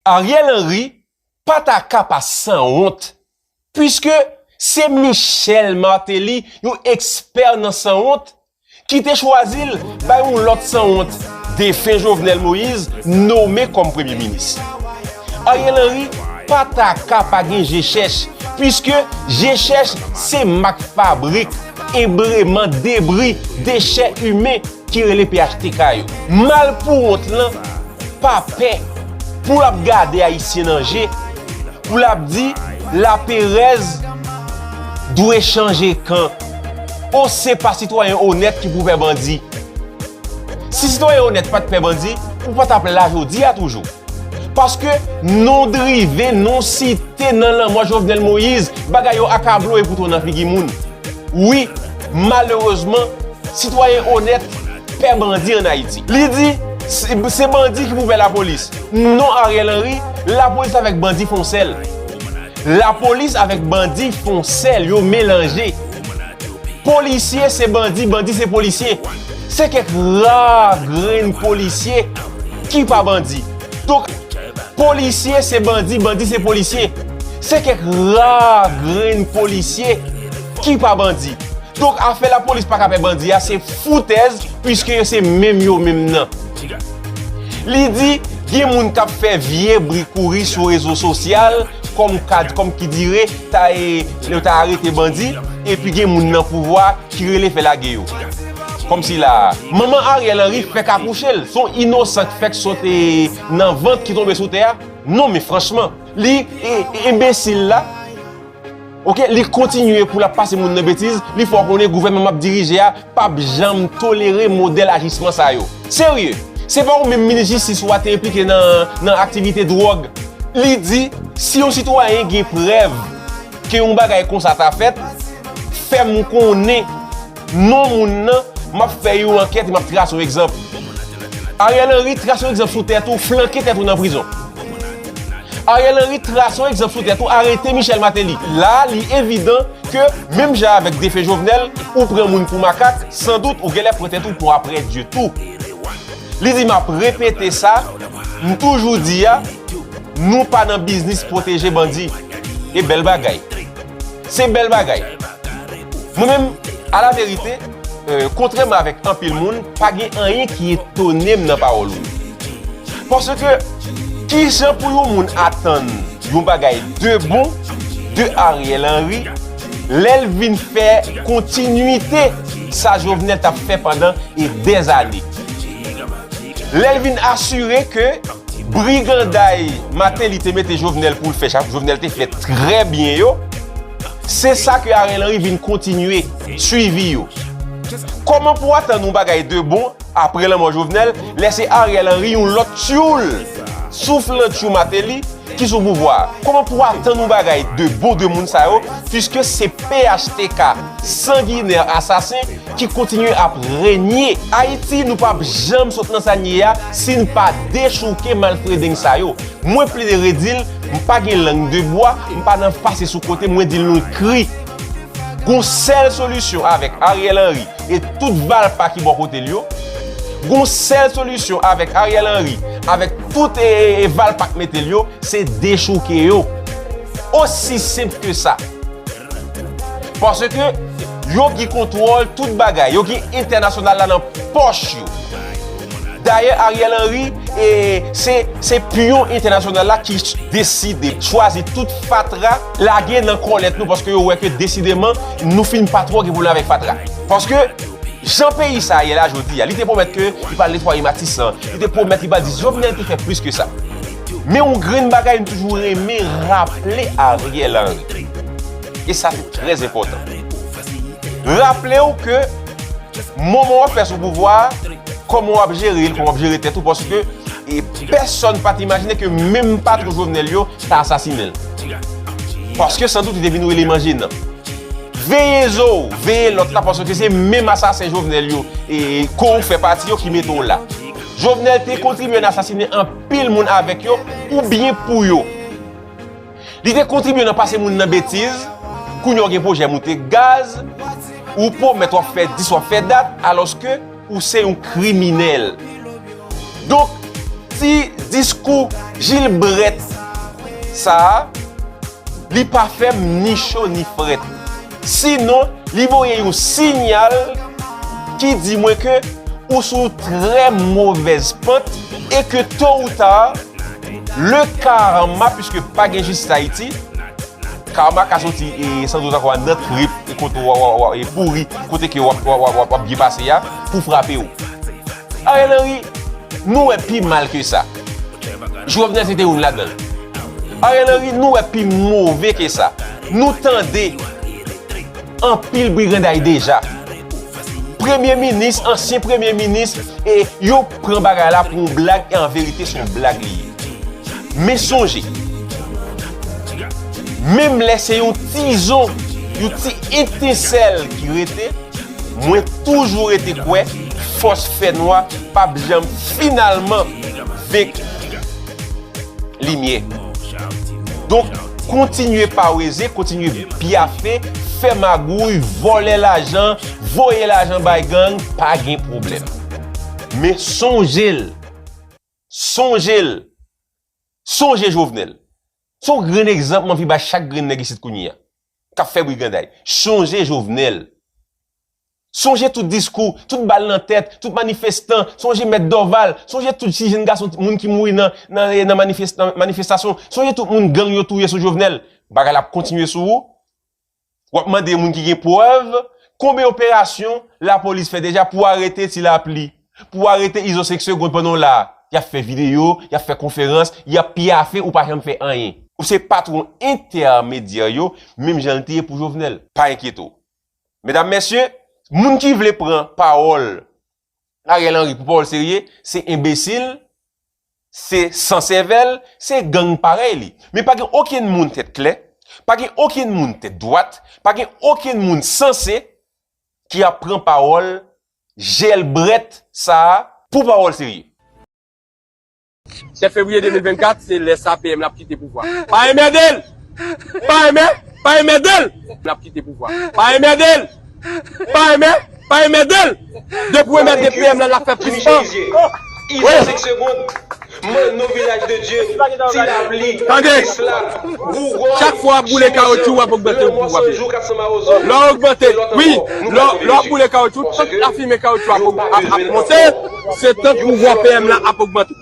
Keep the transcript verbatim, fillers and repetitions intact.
Ariel Henry pa ta ka pa sanwont, piske se Michel Martelly, yon ekspè nan sanwont, ki te chwazi l bay yon lòt sanwont, defen Jovenel Moïse, nome kòm premye minis. Ariel Henry pa ta ka pa gen je chèch, piske je chèch se mak fabrik ebreman debri, dechè imen ki rele P H T K yo. Malpouwont lan pa pè pou l ap gade Ayisyen nan je, pou l ap di laperèz dwe chanje kan. O, se pa sitwayen onèt ki pou pè bandi. Si sitwayen onèt pa t pè bandi, ou pa t ap la jodi a toujou. Paske non drive, non site nan lanmò Jovenel Moïse, bagay yo akablo e pou tou nan figi moun. Wi, malerezman, sitwayen onèt pè bandi ann Ayiti. Li di, se, se bandi ki pou pè lapolis. Non, Ariel Henry, lapolis avèk bandi fè yon sèl. Lapolis avèk bandi fè yon sèl, yo melanje. Polisye se bandi, bandi se polisye. Se kèk ra grenn polisye ki pa bandi. Donk, polisye se bandi, bandi se polisye. Se kèk ra grenn polisye ki pa bandi. Donk, afè lapolis pa ka pè bandi a, se foutèz, piske yo se menm yo menm nan. Li di, gen moun k ap fè vye bri kouri sou rezo sosyal, kòm kad, kòm ki dire, ta e, yo ta arete bandi, epi gen moun nan pouvwa ki rele fè lage yo. Kòmsi la a, manman Ariel Henry fèk akouche l, se yon inosan k fèk sot nan vant ki tonbe sou tè a. Non, men franchman, li, e, e, enbesil la, oke, li kontinye pou l ap pase moun nan betiz, li fè w konnen gouvènman m ap dirije a p ap janm tolere modèl ajisman sa yo. Serye, se pa ou menm minis jistis ou a te enplike nan, nan aktivite dwòg. Li di, si yon sitwayen gen prèv ke yon bagay konsa ta fèt, fè m konnen non moun nan, m ap fè yon ankèt e m ap trase yon egzanp. Ariel Henry, trase yon egzanp sou tèt ou, flanke tèt ou nan prizon. Ariel Henry, trase yon egzanp sou tèt ou, arete Michel Martelly. La a, li evidan ke, menm jan avèk defen Jovenel, ou pran moun pou makak, sandout ou genlè pran tèt ou pou apre Dye tou. Li di, m ap repete sa, m toujou di a, nou pa nan biznis pwoteje bandi. E bèl bagay. Se bèl bagay. Mwen menm, alaverite, e, kontrèman avèk anpil moun, pa gen anyen ki etone m nan pawòl ou. Paske, kijan pou yon moun atann yon bagay de bon de Ariel Henry, lè l vin fè kontinwite sa Jovenel t ap fè pandan e dèzane? Lè l vin asire ke briganday Martelly te mete Jovenel pou l fè, sa Jovenel te fè trè byen yo, se sa ke Ariel Henry vin kontinye swivi yo. Kòman pou w atann yon bagay de bon apre lanmò Jovenel, lè se Ariel Henry, yon lòt tyoul, souf lan tyoul Martelly, ki sou pouvwa a? Kòman pou w atann yon bagay de bon de moun sa yo, piske se P H T K sanginè asasen ki kontinye ap renye? Ayiti, nou p ap janm sot nan sa n ye a si n pa dechouke malfredeng sa yo. Mwen plede redi l, m pa gen lang de bwa, m pa nan pase sou kote, mwen di l nou kri. Gon sèl solisyon avèk Ariel Henry e tout valpa ki bò kote l yo. Gon sèl solisyon avèk Ariel Henry, avèk tout e, e, e valpa k mete l yo, se dechouke yo. Osi senp ke sa. Paske yo gen kontwòl tout bagay, yo gen entènasyonal la nan pòch yo. Dayè, Ariel Henry, e, se, se pyon entènasyonal la ki deside chwazi tout fatra lage nan kòlèt nou, paske yo wè ke desideman nou fin pa twò gen pwoblèm avèk fatra. Paske jan peyi sa a ye la jodi a, li te pwomèt ke li pral netwaye Matisan, li te pwomèt li pral di Jovenel te fè plis ke sa. Men yon grenn bagay m toujou renmen raple Ariel Henry. E sa se trè enpòtan. Raple w ke moman w ap fè sou pouvwa a, kòman w ap jere l, kòman w ap jere tèt ou, paske e pèsonn pa t imajine ke menm patwon Jovenel yo ta asasinen l. Paske sandout li te vin rele manje nan. Veye zo w, veye lòt la, paske se menm asasen Jovenel yo e, e, ke w fè pati yo ki mete w la. Jovenel te kontribye nan asasinen anpil moun avèk yo, oubyen pou yo. Li te kontribye nan pase moun nan betiz, kounye a w gen pwojè moute gaz, ou pwomèt w ap fè dis, w ap fè dat, alòske ou se yon kriminèl. Donk, ti Diskou Jilbrèt sa a, li pa fè m ni cho ni frèt. Sinon, li voye yon siyal ki di mwen ke ou sou trè movèz pant e ke to ou ta, le karma, piske pa gen jistis Ayiti, karma ka soti e san dout ankò nan trip e kote w ap pouri, kote ke w ap byen pase a, pou frape w. Ariel Henry, nou wè pi mal ke sa. Jovenel se te youn ladan l. Ariel Henry, nou wè pi move ke sa. Nou tande anpil briganday deja. Premye minis, ansyen premye minis, e yo pran bagay la pou yon blag, e an verite se yon blag li ye. Men sonje, menm lè se yon ti zon, yon ti etensèl ki rete, mwen toujou rete kwè fòs fènwa p ap janm finalman venk limyè. Donk, kontinye paweze, kontinye byafe, fè magouy, vòlè lajan, voye lajan bay gang, pa gen pwoblèm. Men sonje l, sonje l, sonje Jovenel. Se yon grenn egzanp m anvi bay chak grenn nèg isit kounye a, k ap fè briganday. Sonje Jovenel. Sonje tout diskou, tout bal nan tèt, tout manifestan, sonje Mèt Dorval, sonje tout ti jenn gason, moun ki mouri nan, nan, nan manifestan-, manifestasyon, sonje tout moun gang yo touye sou Jovenel. Bagay la ap kontinye sou ou. W ap mande moun ki gen prèv, konbyen operasyon lapolis fè deja pou arete Ti Lapli, pou arete Izo Senk Segonn pandan w la a? Y ap fè videyo, y ap fè konferans, y ap pyafe, ou pa janm fè anyen. Ou se patwon entèmedyè yo, menm jan l te ye pou Jovenel. Pa enkyete w. Medam, mesye, moun ki vle pran pawòl Ariel Henry pou pawòl serye, se enbesil, se san sèvèl, se gang parèy li. Men pa gen okenn moun tèt klè, pa gen okenn moun tèt dwat, pa gen okenn moun sanse ki ap pran pawòl jèlbrèt sa a pou pawòl serye. Sèt fevriye de mil vennkat, se lè sa P M la ap kite pouvwa. Pa enmède l! Pa enmè-, pa enmède l! L ap kite pouvwa. Pa enmède l! Pa enmè-, pa enmède l! Depi w enmède P M la, l ap fè plis tan. Wi. Tande! Chak fwa w ap boule kawotchou, w ap ogmante pouvwa P M. Lè w ogmante, wi, lè w, lè w ap boule kawotchou, tank lafimen kawotchou ap, ap, ap monte, se tank pouvwa P M la ap ogmante.